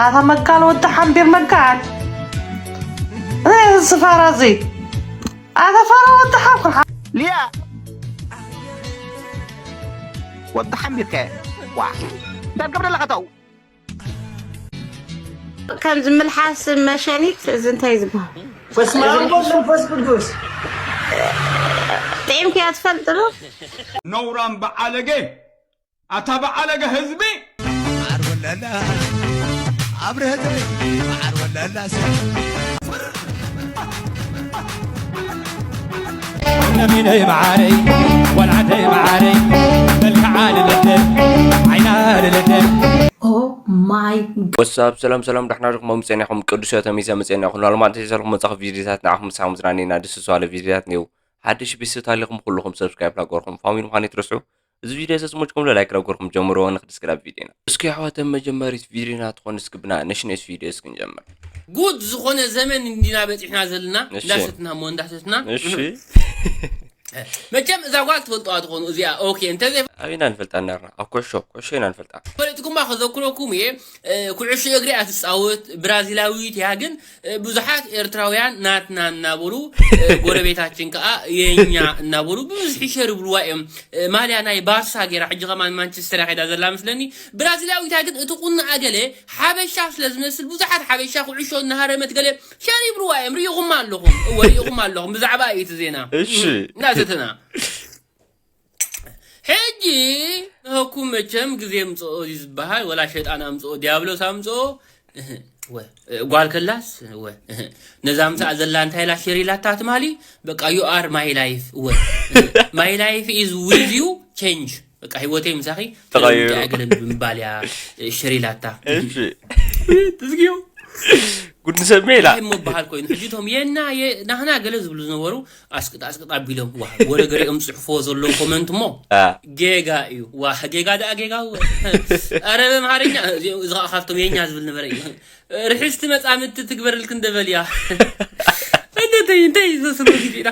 ኣታ መካል ወዲ ሓምቢር መካል። እዚ ስፋራ እዚ። ኣታ ፋራ ወዲ ሓምቢር። ሊያ ወዲ ሓምቢርከ። ዋ። እንታይ ትገብር ኣለኻ ተው? ከምዚ ምልሓስ መሸኒት እዚ እንታይ ዝበሃል? በስመ ኣብ ወወልድ ወመንፈስ ቅዱስ። ጥዒምክያ ትፈልጥ ዶ? ነውራም በዓለገ፣ ኣታ በዓለገ ህዝቢ። መዓር ወለላ ኣብርሀተይ፣ መዓር ወለላ ሲ ነሚነይ መዓረይ፣ ወልዓደይ መዓረይ፣ መልክዓ ልልደ፣ ዓይና ልልደ። Oh my God። ወሳብ ሰላም ሰላም፣ ዳሕና ዲኹም? መምፅእና ኢኹም ቅዱስ ተሚሰ መፅእና ይኹን። ሎማት ተሰልኩም መፃኹ ቪዲዮታት ንዓኹም ምሳኹም ዝናነና ደስ ዝባለ ቪዲዮታት እኒው። ሓድሽ ቤተሰብ ታሊኹም ኩልኹም ሰብስክራይብ ላገርኩም ፋሚሊ ምዃን ይትረስዑ። እዚ ቪዲዮ ተስሞጭኩም ላይክ ላገርኩም ጀምሮ። ንክድስክራብ ቪዲዮና እስኪ ኣሕዋተን መጀመሪት ቪዲዮና ትኾን እስኪ ብና ነሽነሽ ቪዲዮ እስኪ ንጀምር። ጉድ ዝኾነ ዘመን እንዲና በፂሕና ዘለና። እሺ። እንዳሰትና እሞ እንዳሰትና። እሺ። መቸም እዛ ጓል ትፈልጠዋ ትኾኑ እዚኣ። ኦኬ፣ እንተዘይ ኣበይና ንፈልጣ እናርና ኣብ ኩዕሾ ኩዕሾ ኢና ንፈልጣ። ፈለጥኩማ ከዘክረኩም እየ። እ፣ ኩዕሾ እግሪ እያ ትፃወት፣ ብራዚላዊት እያ። ግን፣ እ፣ ብዙሓት ኤርትራውያን ናትና እናበሉ፣ እ፣ ጎረቤታችን ከዓ የኛ እናበሉ ብዙሕ ሸር ይብልዋ እዮም። እ፣ ማልያ ናይ ባርሳ ገይራ፣ ሕጂ ከማን ማንቸስተር እያ ከይዳ ዘላ መስለኒ። ብራዚላዊት እያ። ግን እቲ ቁንኣ ገለ ሓበሻ ስለ ዝመስል ብዙሓት ሓበሻ ኩዕሾ እናሃረመት ገለ ሸር ይብልዋ እዮም። ርኢኹማ ኣለኹም። እወ፣ ርኢኹማ ኣለኹም። ብዛዕባ እዩ እቲ ዜና። እሺ። እናዘተና። ሕጂ ንህኩም መቸም ግዜ ምፅኦ እዩ ዝበሃል፣ ወላ ሸይጣን ኣምፅኦ፣ ዲያብሎስ ኣምፅኦ። እህ፣ ወ፣ እ፣ ጓል ከላስ፣ ወ፣ እህ፣ ነዛ ምሳኣ ዘላ እንታይ ኢላ ሸር ኢላታ ትማሊ? በቃ፣ you are my life፣ ወ፣ እህ፣ my life is with you፣ change። በቃ፣ ህይወተይ ምሳኺ ተቐይሩ። ተለዊጡ እያ ገለ ብምባል እያ፣ እ፣ ሸር ኢላታ። እሺ። ትዝጊዮ? ጉድ ንሰምዕ ኢላ። እንታይ እሞ በሃል ኮይኑ፣ ሕጂ እቶም የና፣ የ-፣ ናህና ገለ ዝብሉ ዝነበሩ ኣስቅጥ ኣስቅጥ ኣቢሎም፣ ዋ፣ ወረ ገሪኦም ጽሕፎ ዘለዉ ኮመንት እሞ፣ አ። ጌጋ እዩ። ዋ፣ ጌጋ ደኣ ጌጋ እወ። ኣረ በምሃርኛ፣ እዚ፣ እዚ ኸዓ ካብቶም የኛ ዝብል ነበረ እዩ። ርሕስቲ መጻምድቲ ትግበርልክ እንደበል እያ። እንደ እንታይ፣ እንታይ ዝመስሉ ግዜ ኢና።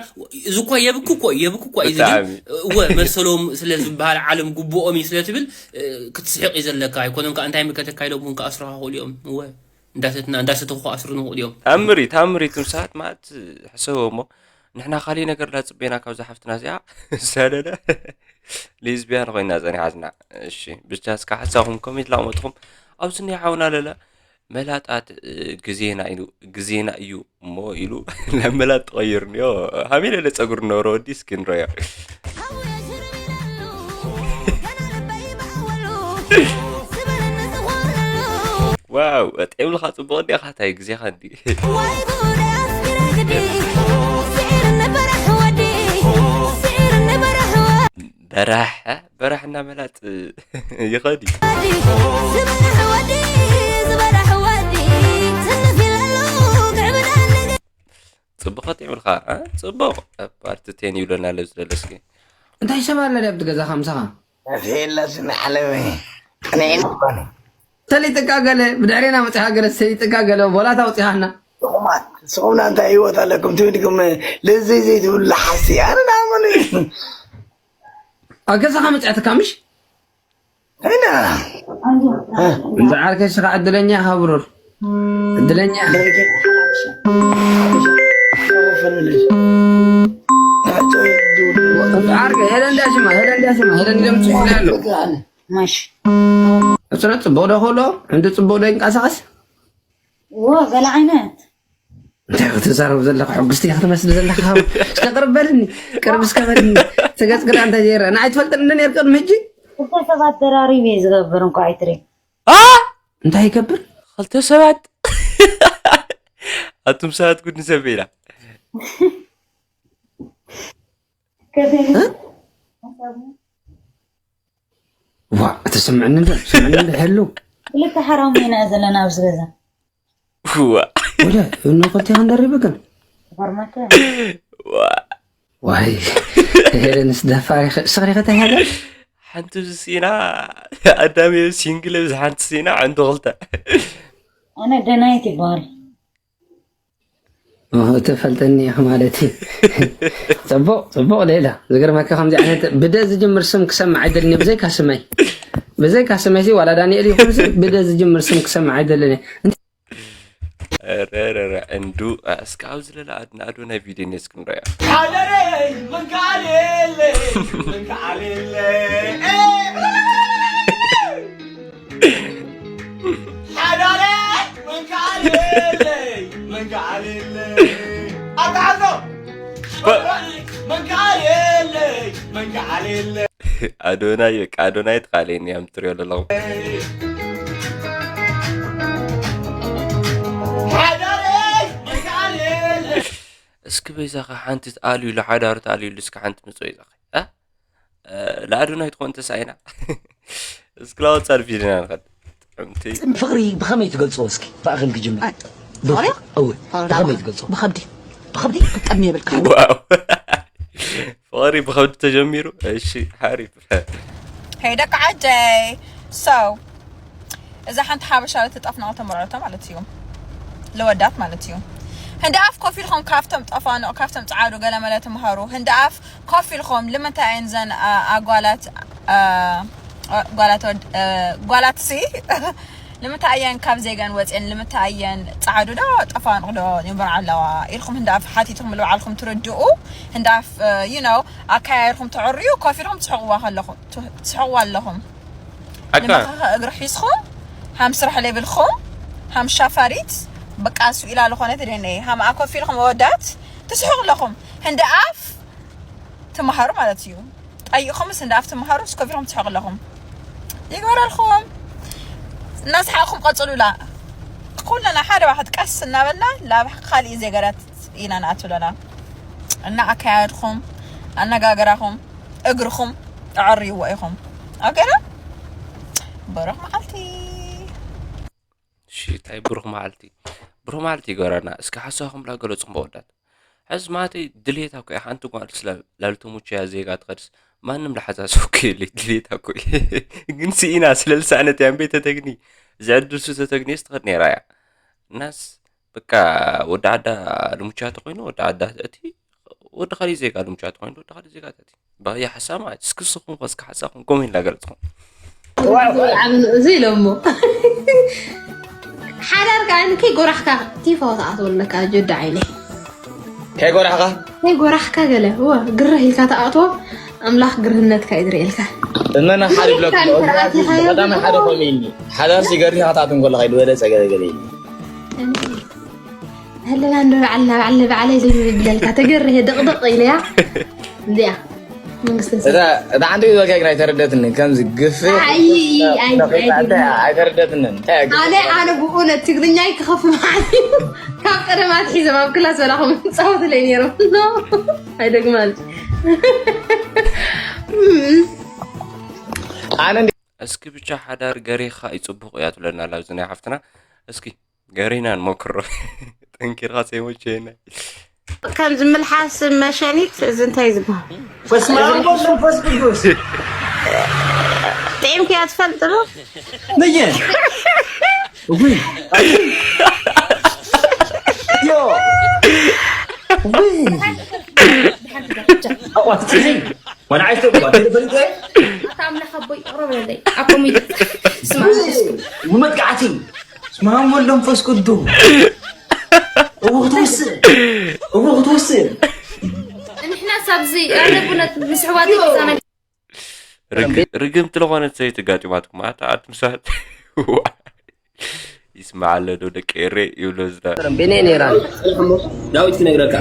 እዚ እኮ የብክ እኮ፣ የብክ እኮ እዩ። እዚ ግን፣ ብጣዕሚ። እወ፣ መሰሎም ስለ ዝበሃል ዓለም ግቡኦም እዩ ስለ ትብል፣ እ፣ ክትስሕቕ እዩ ዘለካ። ኣይኮነን ከኣ እንታይ ምከተካ ኢሎም እውን ክኣስሩኻ ይኽእሉ እዮም። እወ፣ እንዳሰትና፣ እንዳሰተኹ ክኣስሩ ንኽእሉ እዮም። ታምሪ፣ ታምሪ፣ ትም ሰዓት ማለት ሕሰቦ እሞ፣ ንሕና ካሊእ ነገር ላጽበና ካብዛ ሓፍትና እዚኣ፣ ሰለለ፣ ሌዝቢያን ኮይና ጸኒሓትና። እሺ፣ ብቻ እስከ ሓሳብኩም ኮሜንት ላቕመጥኩም። ኣብዚ እኒኦ ሓውና ለለ፣ መላጣት፣ እ፣ ግዜና ኢሉ፣ ግዜና እዩ እሞ ኢሉ፣ ናብ መላጥ ተቐይሩ እኒኦ። ሃሜ ለለ ጸጉሪ ነበሮ ወዲ እስኪ ንረዮ። ዋው፣ ጥዒምልካ ጽቡቕ እንዲኻ፣ ታይ ግዜኻ እንዲ። በራሕ፣ እ፣ በራሕ እናመላጥ ይኸዲ። ጽቡቕ ከጥዒምልካ፣ እ፣ ጽቡቕ። ፓርት ቴን ይብለና ኣሎ ዝደለስ ግን። እንታይ ሰብ ኣሎ ድያ ኣብቲ ገዛኻ ምሳኻ? ኣፌላ ስነ ዓለመይ። ቅንዒ እኮ ነው። ሰሊጥካ ገለ፣ ብድሕሬና መጺኻ ገለ፣ ሰሊጥካ ገለ፣ ቦላታ ኣውጺኻና። ጥቑማት፣ ስኹምና እንታይ ህይወት ኣለኩም? ትብልኩም፣ ልዘይ ዘይትብሉ ለሓሲ። ኣነ ዳመኑ። ኣብ ገዛኻ መጺኣትካ ምሽ? ሄና። እንዳ ዓርከይ ስኻ ዕድለኛ ኢኻ ብሩር። ዕድለኛ። ዓርከይ ሄለን እንዳ ሽማ፣ ሄለን እንዳ ሽማ፣ ሄለን ኢሎም ጽሑፍ ኣሎ። ማሽ። እጽና ጽቡቕ ዶ ከሎ፣ እንዲ ጽቡቕ ዶ ይንቀሳቐስ? ዎ፣ ገለ ዓይነት። እንታይ ክትዛረብ ዘለኻ? ሕጉስቲ ኢኻ ትመስል ዘለኻ። እስከ ቅርብ በልኒ፣ ቅርብ እስከ በልኒ። ተገጽ ግዳ እንታይ ጀይረ? ንዓይ ትፈልጥኒ እንደ ነርካ ቅድሚ ሕጂ? ክልተ ሰባት ደራሪቡ እዩ ዝገብር፣ እንኳ ኣይትርኢ። ኣ? እንታይ ይገብር? ክልተ ሰባት? ኣቱም ሰባት ጉድ ንሰብ ኢና። ከመይ? እ? ዋ፣ እቲ ስምዕኒ እንዶ፣ ስምዕኒ እንዶ፣ ሄሉ። ክልተ ሓራሙ ኢና ዘለና ኣብዚ ገዛ። ዋ። ወደ፣ እኖ ክልተ ክንደርብ ግን። ሱፐርማርኬት። ዋ። ዋይ፣ ሄለንስ ደፋር ኢኸ-፣ ስኽሪ ኸታ ሄለን? ሓንቲ ሲና፣ ኣዳሚ ሲንግል ብዝ ሓንቲ ሲና፣ ዓንዱ ክልተ። ኣነ ደናይት ይበሃል። ኦ፣ ትፈልጠኒ ኢኻ ማለት እዩ። ጽቡቕ፣ ጽቡቕ ሌላ። ዝገርመካ ከምዚ ዓይነት ብደ ዝጅምር ስም ክሰምዕ ኣይደልን ብዘይካ ስመይ። ብዘይካ ስመይሲ ዋላ ዳንኤል ይኹንሲ ብደ ዝጅምር ስም ክሰምዕ ኣይደልን እየ። ረረረ እንዱ እስኪ ኣብዚ ለለ ኣድናዶ ናይ ቪድዮ ኔ እስክንረያ ሓደረይ መንካሌለ መንካሌለ ሓዳረ መንካሌለ መንካሌለ ኣታዞ መንካሌለ መንካሌለ ኣዶናይ በቃ ኣዶናይ ትቃለየኒ እያ ምትሪኦ ዘለኹም። እስኪ በይዛኻ ሓንቲ ኣልዩ ኢሉ ሓዳሩ ተኣልዩ ኢሉ እስኪ ሓንቲ ምጽ በይዛኻ እ? እ፣ ለኣዶናይ ትኾን ተሳኢና እስኪ ላወጻ ቪድዮና ንኸድ ጥዕምቲ ፍቕሪ ብኸመይ ትገልጾ እስኪ ብኣኺም ክጅምር ፍቕሪ? እው ብኸመይ ትገልጾ ብኸብዲ ብኸብዲ ክትጠሚ የብልካ ዋው ፍቕሪ ብኸብዲ ተጀሚሩ እሺ ሓሪፍ ሄይ ደቂ ዓደይ ሰው እዛ ሓንቲ ሓበሻ ልትጠፍና ተመርዕቶ ማለት እዩ ልወዳት ማለት እዩ ህንዲ ኣፍ ኮፍ ኢልኩም ካብቶም ጠፋኖ ካብቶም ፀዓዱ ገለመለ ትምሃሩ ህንዲ ኣፍ ኮፍ ኢልኩም ልምንታይ እየን ዘን ኣጓላት ጓላት ጓላት ሲ ንምንታይ እየን ካብ ዜገን ወፅየን ንምንታይ እየን ፀዓዱ ዶ ጠፋንቕ ዶ ይንበርዓ ኣለዋ ኢልኩም ህንዲ ኣፍ ሓቲትኩም ልባዕልኩም ትርድኡ ህንዲ ኣፍ you know ኣካያይርኩም ተዕርዩ ኮፍ ኢልኩም ትስሕቕዋ ከለኹም ትስሕቕዋ ኣለኹም ኣካ ንመኸኸ እግሪ ሒዝኹም ሃም ስራሕ ለይብልኹም ሃም ሻፋሪት በቃ እሱ ኢላ ዝኾነ ትደነ ሃም ኣኮፍ ኢልኹም ወዳት ትስሕቕ ኣለኹም ህንዲ ኣፍ ትመሃሩ ማለት እዩ ጠይቕኹምስ ህንዲ ኣፍ ትመሃሩ እስኮፍ ኢልኹም ትስሕቕ ኣለኹም ይግበረልኹም እናስሓቕኹም ቀፅሉላ ኩለና ሓደ ዋሕድ ቀስ እናበልና ላብ ካሊእ ዜገራት ኢና ንኣትብለና እና ኣካያድኹም ኣነጋገራኹም እግርኹም ተዐርይዎ ኢኹም ኣገረ ብሩኽ መዓልቲ ሽታይ ብሩኽ መዓልቲ ብሩኽ መዓልቲ ይገረና እስኪ ሓሳኹም ላገለፅኹም በወዳት ሕዚ ማለተይ ድሌታ ኮ ሓንቲ ጓል ስለ ላልተሙቸያ ዜጋ ትኸድስ ማንም ለሓዛ ሰው ከየለይ ድሌታ ኮ ግን ስኢና ስለ ልሳነት ያንቤ ተተግኒ እዚ ዕድል ሱ ተተግኒ ስትኸድ ነይራ እያ እናስ በቃ ወዲ ዓዳ ልሙቻ ተኮይኑ ወዲ ዓዳ እቲ ወዲ ካሊእ ዜጋ ልሙቻ ተኮይኑ ወዲ ካሊእ ዜጋ ተቲ ባያ ሓሳብ ማለት እስኪ ንስኹም ከ እስኪ ሓሳብኩም ኮሜንት ላገለጽኩም ዓብን እዚ ኢሎሞ ሓዳር ከዓ ከይጎራሕካ ቲፎ ትኣትወለካ ጀዳ ዓይነይ ከይጎራሕካ ከይጎራሕካ ገለ እወ ግርህ ኢልካ ትኣትዎ ኣምላኽ ግርህነትካ እዩ ዝርእየልካ እመና ሓደ ብለኩም ቀዳማይ ሓደ ኮሜኒ ሓዳር ሲገርኒ ክትኣትም ከለካ ይድበለ ጸገለ ገለ ኣለና እንዶ በዓልና በዓል በዓለይ ዘይብለልካ ተገርህ ድቕድቕ ኢለያ እንዲያ መንግስትን ሰብ እታ ሓንቲ ወጋግና ኣይተረደትኒ ከምዚ ግፍሕ ኣይ ኣይ ኣይ ኣይተረደትንን እንታይ ኣነ ኣነ ብእውነት ትግርኛ ይክኸፍ ማለት እዩ ካብ ቀደም ኣትሒዞም ኣብ ክላስ በላኹም ፃወትለይ ነይሮም ኖ ኣይደግማን ኣነ እስኪ ብቻ ሓዳር ገሬኻ ይፅቡቕ እያ ትብለና ላብዚ ናይ ሓፍትና እስኪ ገሬና ንሞክሮ ጠንኪርካ ሰይሞቼና ከም ዝምልሓስ መሸኒት እዚ እንታይ ዝበሃል በስመ አብ ወወልድ ወመንፈስ ቅዱስ ጥዒምክያ ትፈልጥ ዶ ነየ እጉይ ዮ እጉይ ኣቋፍትሒ ወንዓይቶ ጓቴ ፈሊጠ ኣታ ኣምላኽ ኣቦይ ይቕረ በለለይ ኣኮሚደ ንመጥቃዕቲ ስመሃም ወልድ መንፈስ ቅዱስ እዎ ክትወስእ እዎ ክትወስእ ንሕና ሳብዚ ኣለቡነት ምስ ሕዋት ገዛና ርግምቲ ለኾነት ሰይቲ ጋጢማትኩም ኣታ ኣትምሳት ይስማዓለ ዶ ደቂ ኤሬ ይብሎ ዝዳ ቤኔ ነይራ ዳዊት ክነግረካ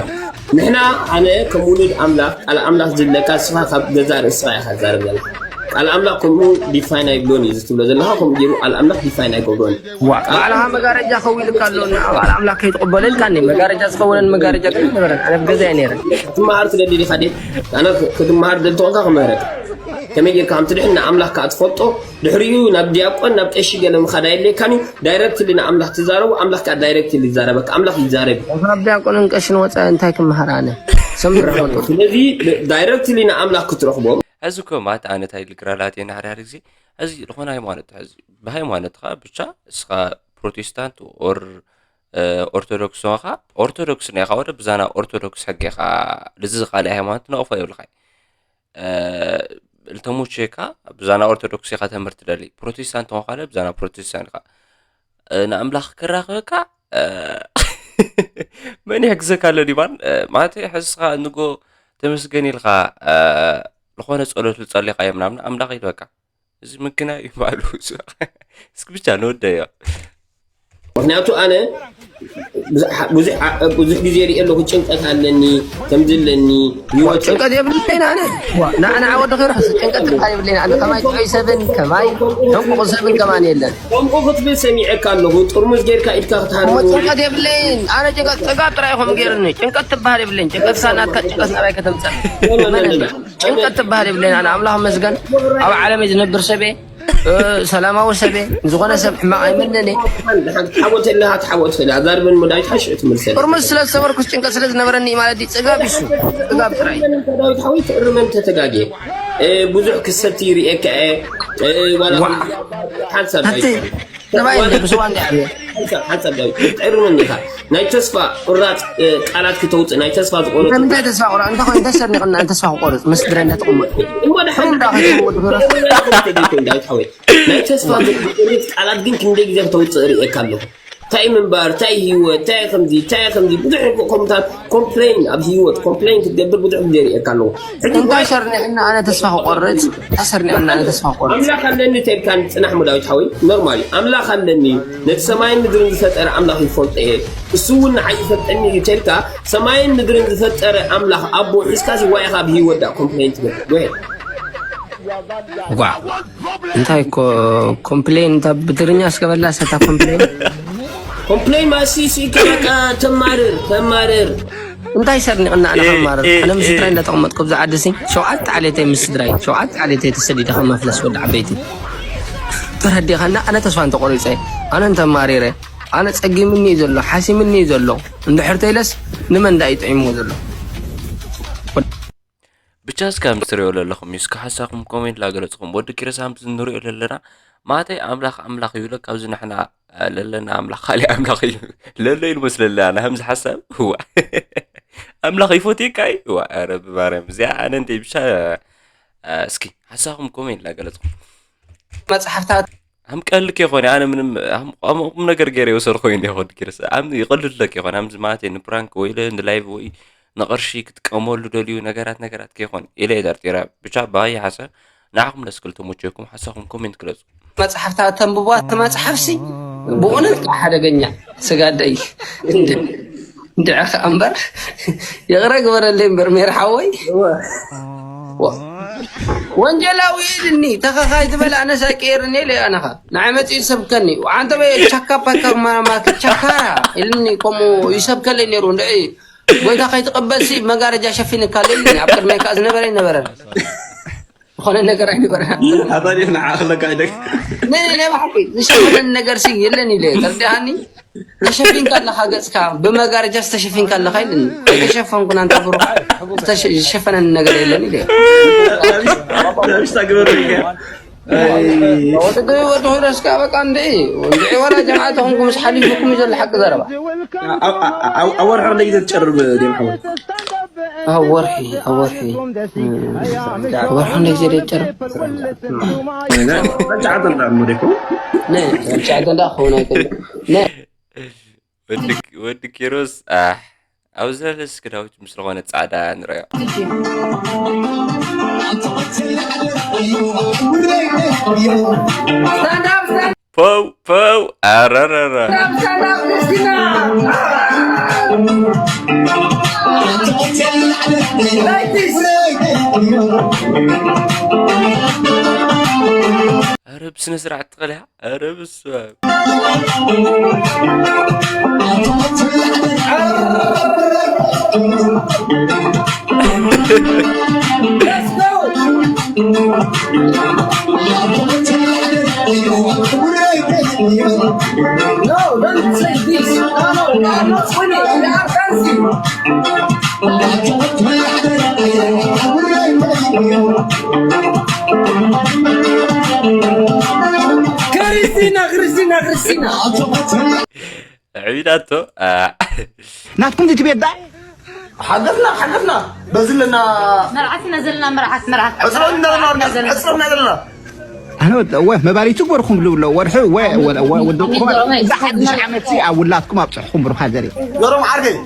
ንሕና ኣነ ከም ውሉድ ኣምላኽ ቃል ኣምላኽ ዝብለካ ንስኻ ካብ ገዛ ርእስኻ ኢኻ ትዛረብ ዘለኻ ቃል ኣምላኽ ከምኡ ዲፋይን ኣይብሎን እዩ ዝትብሎ ዘለኻ ከምኡ ገይሩ ቃል ኣምላኽ ዲፋይን ኣይገብሮን ባዕልኻ መጋረጃ ከዊልካ ኣሎ ባዕል ኣምላኽ ከይትቕበለልካ እኒ መጋረጃ ዝኸውነን መጋረጃ ግን ነበረን ኣነ ብገዛ እየ ነይረ ክትመሃር ትደሊ ዲኻ ዴ ኣነ ክትመሃር ደሊ ተኾንካ ክምህረካ ከመይ ጌርካ ከም ትድሕን ንኣምላኽ ከዓ ትፈልጦ ድሕሪኡ ናብ ዲያቆን ናብ ቀሺ ገለ ምኻድ ኣየድልየካን እዩ ዳይረክትሊ ንኣምላኽ ትዛረቡ ኣምላኽ ከዓ ዳይረክትሊ ይዛረበካ ኣምላኽ ይዛረብ እዩ ካብ ዲያቆንን ቀሽን ወፃኢ እንታይ ክመሃር ኣነ ሰምር ስለዚ ዳይረክትሊ ንኣምላኽ ክትረኽቦ ሕዚ እኮ ማለት ኣነ እንታይ ልግራላት እየ ናሕዳሪ ግዜ ሕዚ ዝኾነ ሃይማኖት ሕዚ ብሃይማኖትኻ ብቻ እስኻ ፕሮቴስታንት ኦር ኦርቶዶክስ ሆንኻ ኦርቶዶክስ ናይ ኻወደ ብዛና ኦርቶዶክስ ሕጊ ኢኻ ልዚ ዝኻልእ ሃይማኖት ነቕፎ የብልኻይ ልተሙቼካ ብዛና ኦርቶዶክስ ኢኻ ተምህር ትደሊ፣ ፕሮቴስታንት ኾንካ ብዛና ፕሮቴስታንት ኢኻ። እ፣ ንኣምላኽ ክራኸበካ፣ እ፣ መን ይሕግዘካ ኣሎ ዲባን? እ፣ ማለት ሕዝኻ ንጎ ተመስገን ኢልካ፣ እ፣ ዝኾነ ጸሎት ልጸሊኻ እየ ምናምን ኣምላኽ ይልበካ። እዚ ምክና እዩ ባሉ። እስኪ ብቻ ንወደዮ። ምክንያቱ ኣነ ብዙሕ፣ ብዙሕ፣ ብዙሕ ግዜ ርኢ ኣለኹ፣ ጭንቀት ኣለኒ፣ ከምዚ ኣለኒ፣ ህይወት ጭንቀት የብለይን ኣነ። ዋ፣ ንዓ፣ ንዓ ወዲ ኺሮስ፣ ጭንቀት ትበሃል የብለይን ኣነ። ከማይ ጥዑይ ሰብን ከማይ ሕንቁቕ ሰብን ከማን የለን። ከምኡ ክትብል ሰሚዐካ ኣለኹ። ጥርሙዝ ጌርካ ኢድካ ክትሃርም እሞ ጭንቀት የብለይን ኣነ። ጭንቀት ጽጋብ ጥራይ ኢኹም ገይሩኒ። ጭንቀት ትበሃል የብለይን። ጭንቀት ሳናትካ ጭንቀት ናባይ ከተምጸእ መን ኣለ? ጭንቀት ትበሃል የብለይን ኣነ። ኣምላኽ መስገን ኣብ ዓለመይ ዝነብር ሰበ፣ እ፣ ሰላማዊ ሰበ፣ ንዝኾነ ሰብ ሕማቕ ኣይምነን እየ። ትሓወት ኣለኻ፣ ትሓወት ትኽእል። ኣዛርበን ዳዊት ሓሽዑ ትምልሰል። ጥርሙዝ ስለ ዝሰበርኩስ ጭንቀት ስለ ዝነበረኒ እዩ ማለት ድዩ? ጽጋብ ይሱ፣ ጽጋብ ጥራይ። ዳዊት ሓወይ ትእርመን ተተጋግየ። እ፣ ብዙሕ ክሰቲ ይርእየካ እየ። እ፣ ዋላ ዋዕ። ሓንሳብ ኣቲ ዳዊት ሓወይ። ሰብኣይ እንደ ብስዋ እንደ ዓብየ። ሓንሳብ፣ ሓንሳብ ዳዊት፣ ትእርመኒ ኢኻ። ናይ ተስፋ ቁራጽ፣ እ፣ ቃላት ክተውጽእ፣ ናይ ተስፋ ዝቆረጽ። እንታይ ተስፋ ቁራጽ? እንታይ ኮይኑ ተሰርኒቕና ተስፋ ክቆርጽ? ምስ ድረ እንዳተቐመጥኩ። እሞ ደሓን ሕሙም ዳ ከይትኸውን ወዲ ፈረስ። ዳዊት ሓወይ። ናይ ተስፋ ዝቆርጽ ቃላት ግን ክንደይ ግዜ ክተውጽእ ርእየካ ኣለኹ። እንታይ ምንባር፣ እንታይ ህይወት፣ እንታይ ከምዚ፣ እንታይ ከምዚ፣ ብዙሕ እኮ ኮምታት ኮምፕሌን፣ ኣብ ህይወት ኮምፕሌን ክትገብር ብዙሕ ግዜ ርእየካ ኣለኹ። ሕጂ እንታይ ሰርኒቕና ኣነ ተስፋ ክቆርጽ? እንታይ ሰርኒቕና ኣነ ተስፋ ክቆርጽ? ኣምላኽ ኣለኒ ተልካ ጽናሕ ሞ ዳዊት ሓወይ፣ ኖርማል እዩ። ኣምላኽ ኣለኒ፣ ነቲ ሰማይን ምድርን ዝፈጠረ ኣምላኽ ይፈልጦ እየ። እሱ እውን ንዓይ ይፈልጠኒ እዩ ተልካ፣ ሰማይን ምድርን ዝፈጠረ ኣምላኽ ኣቦ ሒዝካ ዝዋኢኻ ኣብ ህይወት ዳ ኮምፕሌን ትገብር። ጎሄድ። ዋ፣ እንታይ ኮ-፣ ኮምፕሌን፣ እንታ ብትግርኛ እስከ በላ፣ ሰታ ኮምፕሌን? ኮምፕሌን ማሲ ሲ ከበቃ ተማርር፣ ተማርር። እንታይ ሰርኒቕና ኣነ ኤ፣ ከማርር? ኤ፣ ኣነ ምስ ኤ። ስድራይ እንዳተቐመጥኩ ኣብዚ ዓዲ ሲ፣ ሸውዓተ ዓሌተይ ምስ ስድራይ፣ ሸውዓተ ዓሌተይ ተሰዲደ ከም መፍለስ ወዲ ዓበይቲ። ተረዲኻና? ኣነ ተስፋ እንተቆሪጸ፣ ኣነ እንተማሪረ፣ ኣነ ጸጊምኒ እዩ ዘሎ፣ ሓሲምኒ እዩ ዘሎ። እንድሕር ተይለስ ንመን ዳ እዩ ጥዒምዎ ዘሎ? ብቻ እስከ ምስ ትሪኦ ዘለኹም እዩ። እስከ ሓሳኹም ኮሜንት ላገለጽኹም። ወዲ ኪሮስ ሃምዚ ንሪኦ ዘለና ማተይ ኣምላኽ ኣምላኽ ይብሎ። ካብዚ ንሕና ለለና ኣምላኽ ካሊእ ኣምላኽ እዩ። ለሎ ኢሉ መስለለ ኣነ ሃምዚ ሓሳብ። እዋ። ኣምላኽ ይፎትየካ እዩ። እዋ፣ ኧረ ብማርያም። እዚኣ ኣነ እንተይ ብቻ፣ እስኪ ሓሳኹም ኮሜንት ላገለጽኹም። መጽሓፍታት ሃምቀልክ ይኾን? ኣነ ምንም ሃም-፣ ሃም-፣ ቁም ነገር ገይረ ይወሰድኮ እዩ እንዲያ ወዲ ኪሮስ። ኣም-፣ ይቐልድለክ ይኾን? ኣምዚ ማለተይ ንፕራንክ ወይ ለ-፣ ንላይቭ ወይ ንቕርሺ ክትጥቀመሉ ደልዩ ነገራት፣ ነገራት ከይኾን ኢለ እየ ጠርጢረ። ብቻ ባይ ሓሳብ ንዓኹም ለስክል ተመቸኩም ሓሳኹም ኮሜንት ግለጹ። መጽሓፍታት ተንብቧ፣ እቲ መጽሓፍሲ ብእውነት ከዓ ሓደገኛ ስጋደይ። እንደ-፣ እንድዒ ኸኣ እምበር፣ ይቕረ ግበረለይ እምበር፣ ሜር ሓወይ። እወ። ወ-፣ ወንጀላዊ ኢልኒ፣ ተኸኻይ ዝበል ኣነስ ኣይቀየርኒ ኢለ ኣነኻ። ንዓይ መጺኡ ይሰብከኒ። ኣንተ በይ ቻካ ፓካ ማራ ማርክ ቻካ ኢልኒ፣ ከምኡ ይሰብከለይ ነይሩ። እንድዒ ጎይታ ከይትቕበልሲ መጋረጃ ሸፊንካለ ኢልኒ። ኣብ ቅድመይ ከኣ ዝነበረ ኣይነበረን። ዝኾነ ነገር ኣይነበረን። ኣታ ድዩ ንዓ ክለካ ኢለክ? ናይ፣ ናይ ብሓቂ ዝሸፈነኒ ነገርሲ የለን ኢለ። ተረዲኣኒ? ተሸፊንካ ኣለኻ ገጽካ፣ ብመጋረጃ ዝተሸፊንካ ኣለኻ ኢልኒ። ኣይተሸፈንኩን ኣንታ ብሩኽ፣ ዝተሸ-፣ ዝሸፈነኒ ነገር የለን ኢለ። ናብሽታ ግበር ኢልካ። ኣይ። ወዲ፣ ወዲ ሆዳስካ በቃ እንድዒ፣ እንድዒ ወላ ጀምዓት ኹንኩም ምስ ሓሊፉኩም እዩ ዘሎ ሓቂ ዘረባ። ኣብ፣ ኣብ፣ ኣብ፣ ኣብ ወርሒ ክንደይ ግዜ ትጨርብ ዲም ሓወይ? ኣብ ወርሒ፣ ኣብ ወርሒ። ኣብ ወርሒ ክንደይ ግዜ ደጨርብ? ነ፣ ትሽዓተ እንዳ እሞ ደይኮ? ነ፣ ትሽዓተ እንዳ ክኸውን ኣይክእልን። ነ። ወዲ፣ ወዲ ኪሮስ፣ ኣሕ፣ ኣብ ዘለስ ክዳውት ምስ ዝኾነ ጻዕዳ ንረዮ። ፖው፣ ፖው፣ ኣረረረ። ኣረ ብስነ ስርዓት ትኽእል እያ። ኣረ ብስመ ኣብ። No, don't say this. No, no, you are not winning. You are dancing. ክርስቲና፣ ክርስቲና፣ ክርስቲና። ዕቢዳቶ፣ አ። ናትኩም እቲ ቤት ዳ? ሓገፍና ሓገፍና በዚ ኣለና። መርዓትና ዘለና መርዓት መርዓት ሕፅሮም እንዳበልና ሕፅሮም እንዳበልና ኣነ ወ መባሪቱ ግበርኩም ዝብሎ ወርሒ ወ ወ ወ ወ ወ ሓድሽ ዓመት ሲ ኣብ ውላትኩም ኣብፅሕኩም ብሩኻ ዘርኢ ዘሮም ዓርከይ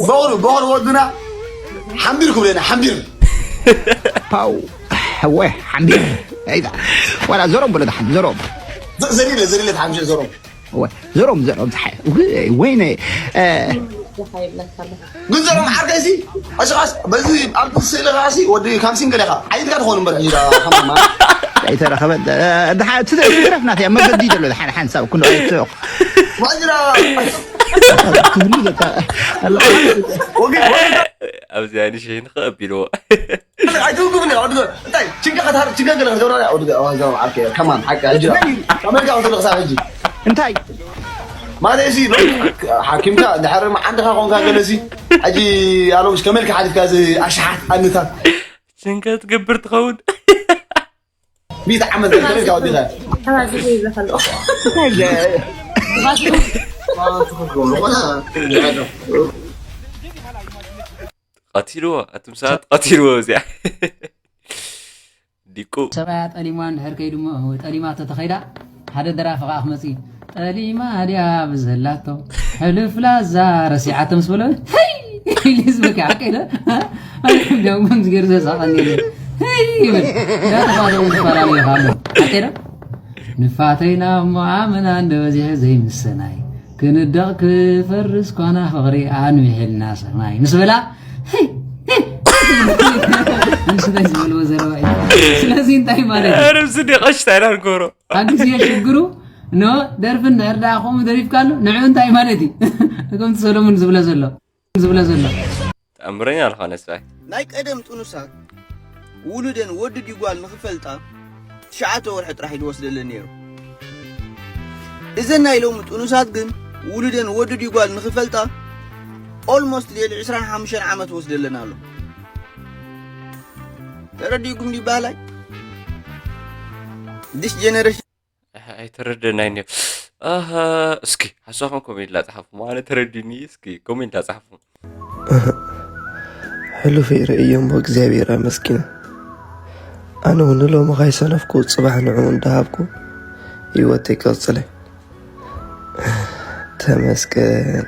በቕሉ በቕሉ ወዱና ሓምቢርኩም ለና ሓምቢር ፓው ወ ሓምቢር ኣይዛ ዋላ ዘሮም ብሎ ደሓን ዘሮም ዘሪለ ዘሪለ ተሓምሽ ዘሮም ወ- ዘሮም ዘሮም ፀሓይ ወ- ወይነ እ፣ ግን ዘሮም ዓርከይ ሲ ኣሽኻስ በዚ ኣብቲ ስእሊ ኸዓ ሲ ወዲ ካምሲን ገለ ኢኻ ዓይትካ ትኾኑ እምበር ሒዳ ከማማ ኣይተረኸበ ትረፍናት እያ መገዲ ዘሎ ሓንሳብ ኩሉ ኣይትረኹ ዋጅራ ትብሉ ዘካ ወጊ ወጊ ኣብዚኣ ንሽሂ ንኽእ ኣቢልዎ ኣይትውግብኒ ኣድገ እንታይ ችግር ከታር ችግር ገለ ከተብራ ኣድገ ኣዋዛው ዓርከ ከማን ሓቂ ሕጂ ኣመሪካ ወተለ ክሳብ ሕጂ እንታይ ማለት እዚ ሓኪምካ ድሕሪ መዓንድኻ ኮንካ ገለሲ ሕጂ ኣሎም እስከ መልካ ሓሊፍካ እዚ ኣሽሓት ኣንታት ጭንቀት ትገብር ትኸውን ሚእቲ ዓመት ተመልካ ወዲኻ ቀቲልዎ ኣቱም ሰባት ቀቲልዎ እዚኣ ዲቁ ሰብኣያ ጠሊማ እንድሕር ከይዱ እሞ ጠሊማቶ ተኸይዳ ሓደ ደራፊ ከዓ ክመፅእ እዩ ጠሊማ ድያ ብዘላቶ ሕሉፍ ላዛ ረሲዓቶ ምስ በሎ ሄይ ኢሉ ዝበኪ ሓቀ ኢለ እንዲያውም ከምዚ ገይሩ ዘሳቐኒ ኢለ ሄይ ይብል እንዳተፋተው ዝተፈላለዩ ካሉ ሓቀ ኢለ ንፋተይና እሞ ኣመና እንደበዚሐ ዘይምሰናይ ክንደቕ ክፈርስ ኮና ፍቕሪ ኣንዊሕልና ሰማይ ምስ በላ ንስታይ ዝበልዎ ዘረባ እዩ ስለዚ እንታይ ማለት እዩ ርብዚ ዲቐሽታ ኢና ንገብሮ ኣብ ግዜ ሽግሩ ኖ ደርፊ እንድሕር ደኣ ከምኡ ደሪፍካ ኣሎ ንዕኡ እንታይ ማለት እዩ ከምቲ ሰሎሙን ዝብሎ ዘሎ ዝብሎ ዘሎ ተኣምረኛ ዝኾነ ሰብኣይ ናይ ቀደም ጥኑሳት ውሉደን ወዲ ድዩ ጓል ንኽፈልጣ ትሽዓተ ወርሒ ጥራሕ እዩ ዝወስደለን ነይሩ። እዘን ናይ ሎሚ ጥኑሳት ግን ውሉደን ወዲ ድዩ ጓል ንኽፈልጣ ኦልሞስት ልዕሊ ዕስራን ሓሙሽተን ዓመት ወስደለን ኣሎ። ተረዲእኩም ድዩ ባህላይ? This generation ኣይተረደናይ ኒዮ ኣህ እስኪ ሓሳኹም ኮሜንት ላፅሓፉ ማነ ተረድኒ እስኪ ኮሜንት ላፅሓፉ ሕሉፍ ርእዮ እሞ እግዚኣብሔር ኣመስጊነ ኣነ እውን ሎሚ ካይሰነፍኩ ፅባሕ ንዑ እንዳሃብኩ ህይወተይ ቀፅለ ተመስገን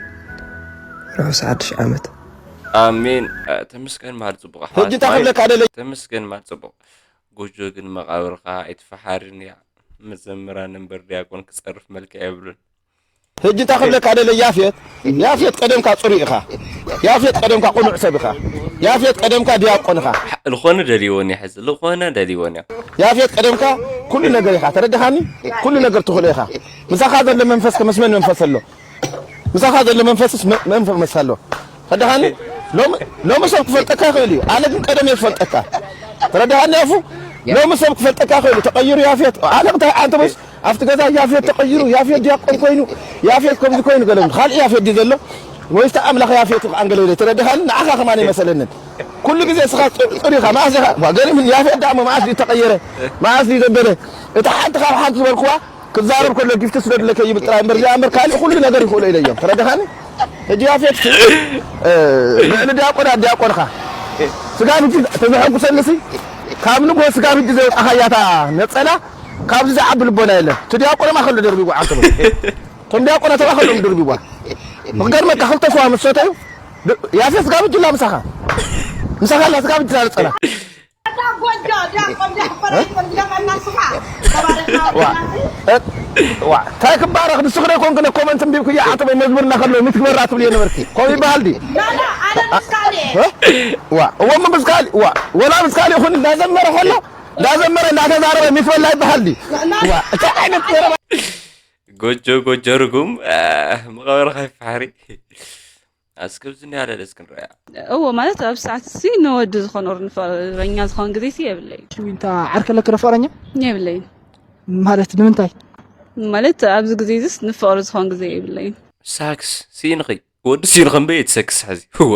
ርሑስ ሓድሽ ዓመት ኣሜን ተመስገን ማል ፅቡቕ ሕጂ እንታይ ክብለካ ደለ ተመስገን ማል ፅቡቕ ጎጆ ግን መቓብርኻ ኣይትፈሓርን እያ። መዘምራን እምበር ዲያቆን ክጸርፍ መልክዕ የብሉን። ሕጂ እንታይ ክብለካ ደለ ያፌት፣ ያፌት ቀደምካ ጽሩይ ኢኻ። ያፌት ቀደምካ ቅኑዕ ሰብ ኢኻ። ያፌት ቀደምካ ዲያቆን ኢኻ። ዝኾነ ደልይዎን እያ ሕዚ ዝኾነ ደልይዎን እያ። ያፌት ቀደምካ ኩሉ ነገር ኢኻ። ተረድኻኒ? ኩሉ ነገር ትኽእሎ ኢኻ። ምሳኻ ዘሎ መንፈስ ከመስመን መንፈስ ኣሎ። ምሳኻ ዘሎ መንፈስስ መ- መንፈስ ኣሎ ተረዳኻኒ ሎሚ ሎሚ ሰብ ክፈልጠካ ይኽእል እዩ ኣነ ግን ቀደም እየ ክፈልጠካ ተረዳኻኒ ኣፉ ሎሚ ሰብ ክፈልጠካ ይኽእል እዩ ተቐይሩ ያፌት ኣነ እንታይ ኣንተ በስ ኣብቲ ገዛ ያፌት ተቐይሩ ያፌት ዲያቆን ኮይኑ ያፌት ከምዚ ኮይኑ ገለ ካልእ ያፌት ድዩ ዘሎ ወይስ ኣምላኽ ያፌት ኣንገለ ኢለ ተረዳኻኒ ንዓኻ ከማን ይመሰለንን ኩሉ ግዜ ስኻ ጽር ኢኻ መዓስ ኢኻ ገሪም ያፌት ደኣ መዓስ ድዩ ተቐየረ መዓስ ድዩ ዘበለ እታ ሓንቲ ካብ ሓንቲ ዝበልኩዋ ክዛረብ ከሎ ጊፍቲ ስደድለይ ከይብል ጥራይ እምበር እዚኣ እምበር ካሊእ ኩሉ ነገር ይኽእሎ ኢለዮም ተረዳኻኒ ሕጂ ያፌት ልዕሊ ዲያቆናት ዲያቆንኻ ስጋብ ሕጂ ተዘሐጉሰልሲ ካብ ንጎ ስጋብ ሕጂ ዘውጣኻያታ ነፀላ ካብዚ ዝዓቢ ልቦና የለን እቲ ዲያቆን ማ ከሎ ደርቢዋ ዓንተ ቶም ዲያቆናት ማ ከሎም ድርቢዋ ክገርመካ ክልተ ስዋ ምስ ሰተዩ ያፌት ስጋብ ሕጂ ላ ምሳኻ ምሳኻ ላ ስጋብ ሕጂ ላ ነፀላ እንታይ ክባረኽ ንስኽ ደይኮንክ ነ ኮመንት እንቢብክዮ ዓተበይ መዝሙር እናኸለዉ ሚት ግበራ ትብልዮ ነበርኪ ከምኡ ይበሃል ድዩ ዋ እወ ምስ ካሊ ዋ ወላ ምስ ካሊ ይኹን እንዳዘመረ ከሎ እንዳዘመረ እንዳተዛረበ ሚት በላ ይበሃል ድዩ ዋ እንታይ ዓይነት ዘረባ ጎጆ ጎጆ ርጉም መቐበርኻ ይፋሕሪ ኣስክብ ዝኒ ኣለለ እስክንረያ እዎ ማለት ኣብ ሰዓት ሲ ንወዲ ዝኾኖር ንፍቅረኛ ዝኾን ግዜ ሲ የብለይ ሽዊንታ ዓርከ ለክ ፍቅረኛ የብለይ ማለት ንምንታይ ማለት ኣብዚ ግዜ ዝስ ንፍቅሪ ዝኾን ዝኾን ግዜ የብለይ ሳክስ ሲንኺ ወዲ ሲንኺ እምበይ ትሰክስ ሕዚ ህዋ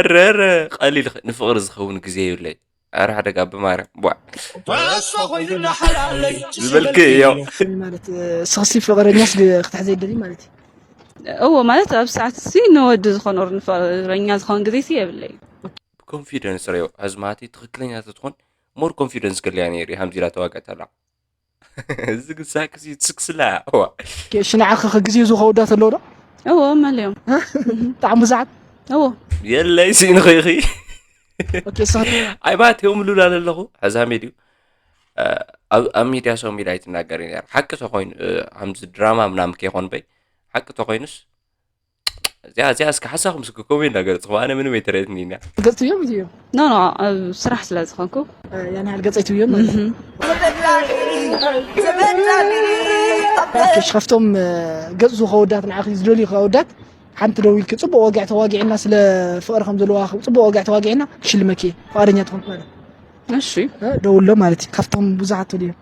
ረረ ቀሊል ንፍቅሪ ዝኸውን ግዜ የብለይ ኣረ ሓደጋ ብማርያም ቧዕ ዝበልክ እዮ ማለት ስኽሲ ፍቅረኛስ ክትሕዘ ይደሊ ማለት እዩ እዎ፣ ማለት ኣብ ሰዓት ሲ ንወዲ ዝኾን ኦር ንፍቕረኛ ዝኾን ግዜ ሲ የብለይ። ብኮንፊደንስ ረዮ ሕዝማቲ ትኽክለኛ ተትኾን ሞር ኮንፊደንስ ክልያ ነይሩ። ሃምዚ ኢላ ተዋግዕ ተላ እዚ ግሳክሲ ስክስላ ዋ እሺ ንዓኸ ግዜ ዝኸውዳ ተሎ ዶ እዎ፣ መለዮም ጣዕም ብዙሓት እዎ። የለይ ሲንኺኺ ኦኬ ሰት ኣይባት ዮም ሉላ ኣለኹ። ሕዛሜ ድዩ ኣብ ኣብ ሚድያ ሰው ሚድያ ኣይትናገር ነር ሓቂ ተኮይኑ። ከምዚ ድራማ ምናምን ከይኮን በይ ሓቂ ተኮይኑስ እዚኣ እዚኣ እስከ ሓሳኹም እስከ ኮሜንት ነገር ጽኹ። ኣነ ምንም ኣይተረድኒ ኢና ገጽ እዮም እዩ ኖ ኖ ኣብ ስራሕ ስለ ዝኾንኩ ያን ያህል ገጽ ኣይትብዮም ማለት እሺ ካብቶም ገጽ ዝኸወዳት ንዓኺ ዝደልዩ ከወዳት ሓንቲ ደው ኢልኪ ጽቡቅ ወግዕ ተዋጊዕና ስለ ፍቅሪ ከም ዘለዋ ጽቡቅ ወግዕ ተዋጊዕና ክሽልመኪ ፍቃደኛ ትኾን ማለት እሺ ደውሎ ማለት እዩ ካብቶም ብዙሓት ተልዮም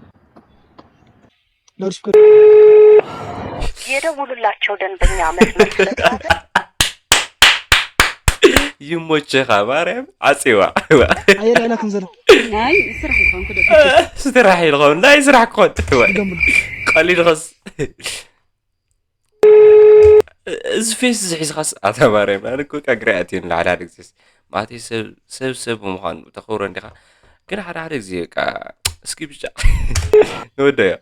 የደውሉላቸው ደንበኛ መስመር ስለተያዘ ይሞቸኻ ማርያም ዓፂዋ ኣየር ያላኩም ዘሎ ናይ ስራሕ ይኾንኩ ደቂ ስራሕ ኢልኸውን ናይ ስራሕ ክኾን ደምሉ ቀሊል ኸስ እዚ ፌስ እዚ ሒዝኻስ ኣታ ማርያም ኣነ እኮ ቃግሪ ኣትዮ ንላዕሊ ሓደ ግዜስ ማለተይ ሰብ ሰብ ሰብ ብምዃኑ ተኸብሮ እንዲኻ ግን ሓደ ሓደ ግዜ በቃ እስኪ ብቻ ንወደዮ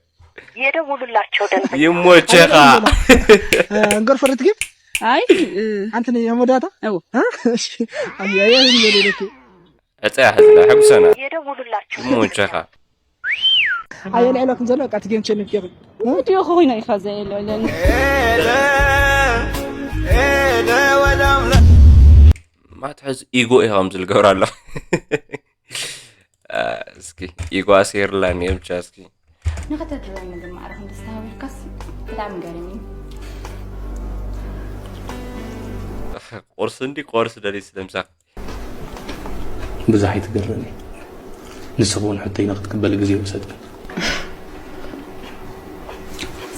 የደውሉላቸው ደንበኛ ይሞቸኻ እንገር ፈርት ግን ኣይ ሓንቲ ናይ የመዳታ እው። ኣያያ ይዘለለኪ ዕፀያ ሕዝና ሕጉሰና የደውሉላቸው ይሞቸኻ ኣየን ዕላኩም ዘሎ ቃ ትገን ቸን ፊር ቪዲዮ ኮይኑ ኢኻ ዘየለለኒ ማትሐዝ ኢጎ ኢኻ ከምዚ ልገብር ኣሎ እስኪ ኢጎ ኣሰይርላኒ እየ ብቻ እስኪ ንኽተድርበኒ ግን ማዕረ ክንዲ ዝተሃወልካስ ብጣዕሚ ገሪም እዩ ቁርሲ እንዲ ቆርስ ደሊ ስለምሳክ ብዙሕ ኣይትገርኒ ንስኺ እውን ሕቶይ ንክትቅበሊ ግዜ ይወሰድ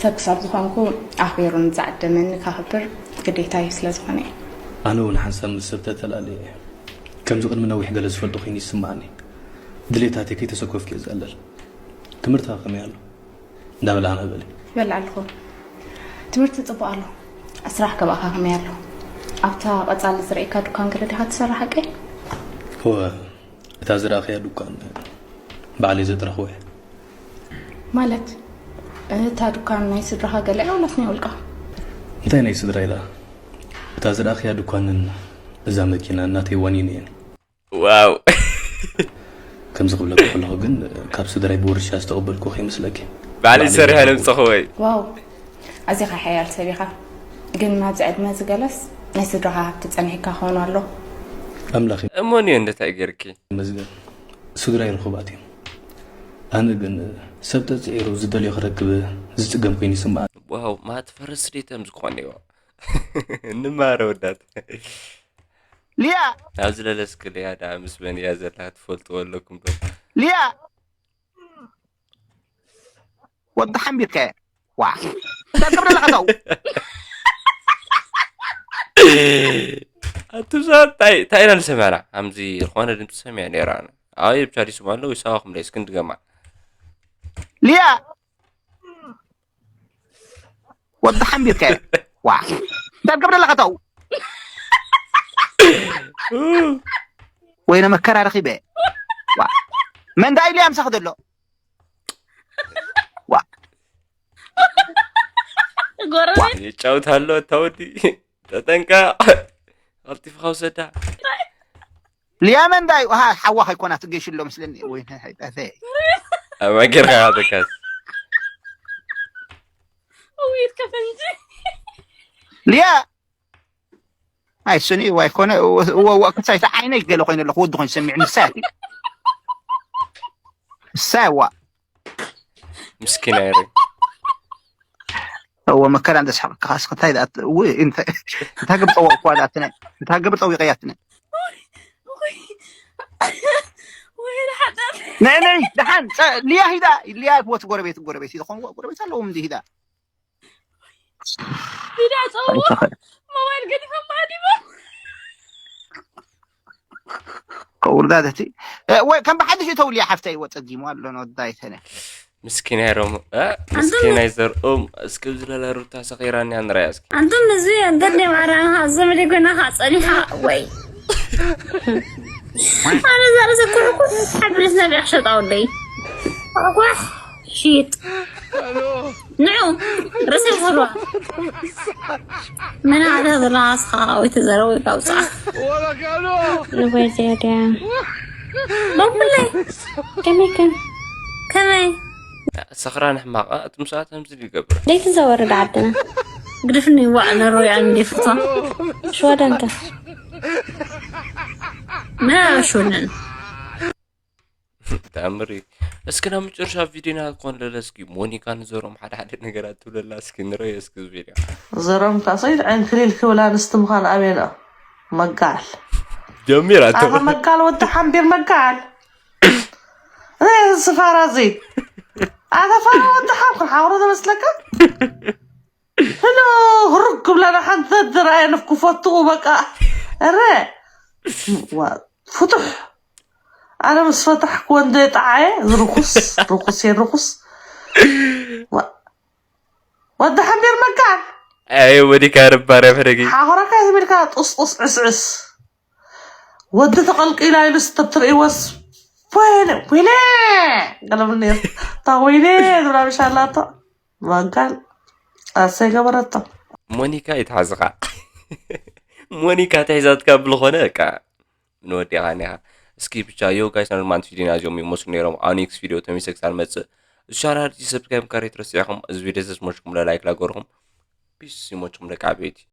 ሰብ ክሳብ ዝኾንኩ ኣኽቢሩን ዝዓደመኒ ከኽብር ግዴታ እዩ ስለ ዝኾነ እዩ ኣነ እውን ሓንሳብ ምስ ሰብ ተተላለየ ከምዚ ቅድሚ ነዊሕ ገለ ዝፈልጦ ኮይኑ ይስምዓኒ ድሌታተይ ከይተሰኮፍኪ እየ ዝዕለል ትምህርቲ ከመይ ኣሎ እንዳበላዕና በሊ ይበልዕ ኣለኹ ትምህርቲ ፅቡቅ ኣሎ ስራሕ ገባእካ ከመይ ኣሎ ኣብታ ቀፃሊ ዝርእየካ ዱካን ገለ ዲኻ ትሰርሕ ሓቀይ እወ እታ ዝረኣኽያ ዱኳን ባዕለይ ዘጥረኽወ እየ ማለት እታ ዱካን ናይ ስድራኻ ገለ እያ ወላስ ናይ ውልቃ እንታይ ናይ ስድራ ኢላ እታ ዝረኣኽያ ዱኳንን እዛ መኪና እናተይ ዋኒን እየን ዋው ከምዚ ክብለኪ ከለኹ ግን ካብ ስድራይ ብውርሻ ዝተቐበልኩ ከይመስለኪ ባዕለይ ሰሪሐ ነምፀኽወይ ዋው ኣዚኻ ሓያል ሰብ ኢኻ ግን ናብዚ ዕድመ ዝገለስ ናይ ስድራኻ ሃብቲ ጸኒሕካ ክኾኑ ኣሎ ኣምላኽ እሞ ንዮ እንደታይ ገርኪ ይመስገን ስድራይ ርኹባት እዮም ኣነ ግን ሰብ ተፅዒሩ ዝደልዮ ክረክብ ዝፅገም ኮይኑ ይስምዓኒ ዋው ማት ፈረስ ደይተም ዝኾነ ይዋ እንማረ ወዳት ሊያ ኣብዚ ለለስክ ሊያ ደኣ ምስ መን እያ ዘላ ትፈልጥዎ ኣለኩም ዶ ሊያ ወዲ ሓንቢርከ ዋ እንታይ ትገብር ኣለኻ ተው ኣቱም ሰባት እንታይ እንታይ ኢና ንሰምዕና ከምዚ ዝኾነ ድምፂ ሰሚዐ ነይረ ኣነ ኣበይ ብቻ ዲስም ኣሎ ወይ ሳባኹም ለይስ ክንድገማ ሊያ ወዲ ሓንቢርከ ዋ እንታይ ትገብር ኣለኻ ተው ወይነ መከራ ረኺበ ዋ መን ዳኣ ኢሉ ኣምሳኽ ዘሎ ዋ ጎረቤት ይጫውት ኣሎ እታ ወዲ ተጠንቀቕ ቀልጢፍኻ ውሰዳ ሊያ መን ዳዩ ሃ ሓዋ ከይኮና ትገሽ ኣሎ ምስለኒ ወይ ሃይጣተ ኣብ ኣገርካ ተካስ ውይት ከፈንጂ ሊያ ኣይ ስኒ ዋይ ኮነ ወ ክሳይ ዓይነይ ገለ ኮይኑ ኣለኹ ወዲ ኮይኑ ሰሚዕ ንሳይ ንሳይ ዋ ምስኪና ይረ እወ መከራ እንተስሕቅካ ካስ እንታይ እንታይ ግብር ጠወቅ እኳ ዳትነ እንታይ ግብር ጠዊቀ ያትነ ነይ ነይ ደሓን ሊያ ሂዳ ሊያ ቦት ጎረቤት ጎረቤት ይኾን ጎረቤት ኣለዎም እንዲ ሂዳ ሂዳ ፀውዎ ሞባይል ገዲፎም ሃዲሞ ከውርዳት እቲ ወይ ከም ብሓድሽ እተው ሊያ ሓፍተይ ወፀጊሙ ኣሎ ንወዳይ ተነ ምስኪናይ ሮም ምስኪናይ ዘርኦም እስኪ ዝለለ ሩታ ሰኺራን ያንራያ እስኪ። ኣንቱም እዚ ገድሊ ማርያም ሃዘምሊ ጎና ካጸኒሓ ወይ ኣነ ዘርዘ ኩሕኩሕ ሓብልስ ነቢዕ ሸጣ ወደይ ኩሕኩሕ ሽጥ ንዑ ርእሰይ ዝህልዋ መን ኣደ ዘለኻ ስኻ ወይ ተዘረው ይጋውፃ ንጎይ ዘድያ በኩለይ ከመይ ከም ከመይ ሰኽራን ሕማቕ እቲ ምስኣት ከምዚ ይገብር። ደይ ትዘወርድ ዓድና ግድፍኒ ይዋዕ ነሮ ያን ዲፍቶ ሽወደንከ መን ኣበሹንን ተኣምር እዩ። እስኪ ናብ መጨረሻ ቪዲዮና ክኾን ለለ እስኪ ሞኒካ ንዘሮም ሓደ ሓደ ነገራት ትብለላ እስኪ ንረዮ እስኪ እዚ ቪዲዮ። ዘሮም ካሶይ ዕንክሊል ክብል ኣንስቲ ምዃን ኣበየንኦ መጋል ጀሚራቶ ኣኻ መጋል ወዲ ሓምቢር መጋል እ፣ ስፋራ እዚ ኣተፋራ ወዲ ሓምክን ሓውሮ ዘመስለካ ህሎ ህሩግ ክብለና ሓንቲ ዘድራየ ንፍኩ ፈትኡ በቃ ረ ፍቱሕ ኣነ ምስ ፈታሕኩ ወንደ ጣዓየ ርኩስ ርኩስ የርኩስ ወዲ ሓምቢር መጋል ኣይ ወዲካ ርባር ያፈረጊ ሓኾራካ ዝብልካ ጡስጡስ ዕስዕስ ወዲ ተቐልቂላ ኢሉ ስተትርእይወስ ወይነ ወይነ ገለብል ነይሩ እታ ወይነ ዝብላ ብሻላቶ መጋል ኣሰይ ገበረቶ ሞኒካ ይትሓዝኻ ሞኒካ ተሒዛትካ ብልኾነ በቃ ንወዲኻ ኒኻ እስኪ ብቻ ዮ ጋይስ ናድማንት ቪዲዮና እዚኦም ይመስሉ ነይሮም ኣብ ኔክስት ቪዲዮ ተሚሰ ክሳብ መፅእ ሻራርቲ ሰብስክራይብ ካሬት ረሲዕኹም እዚ ቪዲዮ ዘስመሽኩም ለላይክ ላገርኹም ፒስ ይመችኩም ደቂ ዓበይቲ